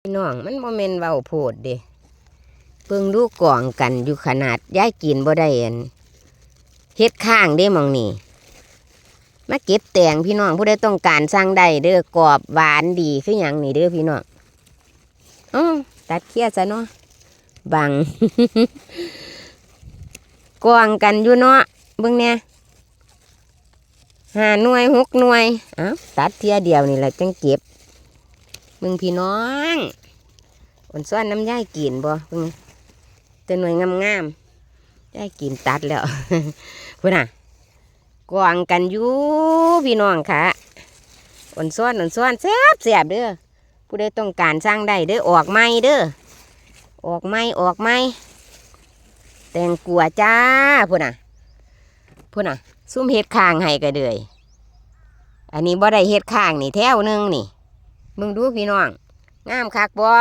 ພີ່ນ້ອງ ມັນບໍ່ແມ່ນເວົ້າໂພດເດ້ ເບິ່ງດູ ກອງກັນຢູ່ຂະໜາດ ຍາຍກິນບໍ່ໄດ້ອັນ ເຮັດຄ້າງເດ້ໝ່ອງນີ້ ມາເກັບແຕງພີ່ນ້ອງ ຜູ້ໃດຕ້ອງການສັ່ງໄດ້ເດີ ກອບຫວານດີຄືຫຍັງນີ້ເດີພີ່ນ້ອງ. ເອົ້າ ຕັດເຄຍຊະເນາະ ບັງ ກອງກັນຢູ່ເນາະ ເບິ່ງແດ່ ຫ້າໜ່ວຍ ຫົກໜ່ວຍ ເອົ້າ ຕັດເທື່ອດຽວນີ້ລະຈັ່ງເກັບ ເບິ່ງພີ່ນ້ອງ ອ່ອນຊອນນຳຍາຍກິນບໍ່ ເບິ່ງແດ່ ແຕ່ໜ່ວຍງາມໆ ຍາຍກິນຕັດແລ້ວ ພຸ້ນນະ ກອງກັນຢູ່ພີ່ນ້ອງຂະ ອ່ອນຊອນ ອ່ອນຊອນ ແຊບໆເດີ ຜູ້ໃດຕ້ອງການສັ່ງໄດ້ເດີ ອອກໃໝ່ເດີ ອອກໃໝ່ ອອກໃໝ່ ແຕງກວາຈ້າ ພຸ້ນນະ ພຸ້ນນະ ຊຸມເຮັດຄ້າງໃຫ້ກະເດີຍ ອັນນີ້ບໍ່ໄດ້ເຮັດຄ້າງນີ້ ແຖວໜຶ່ງນີ້ ເບິ່ງດູພີ່ນ້ອງ ງາມຄັກບໍ່?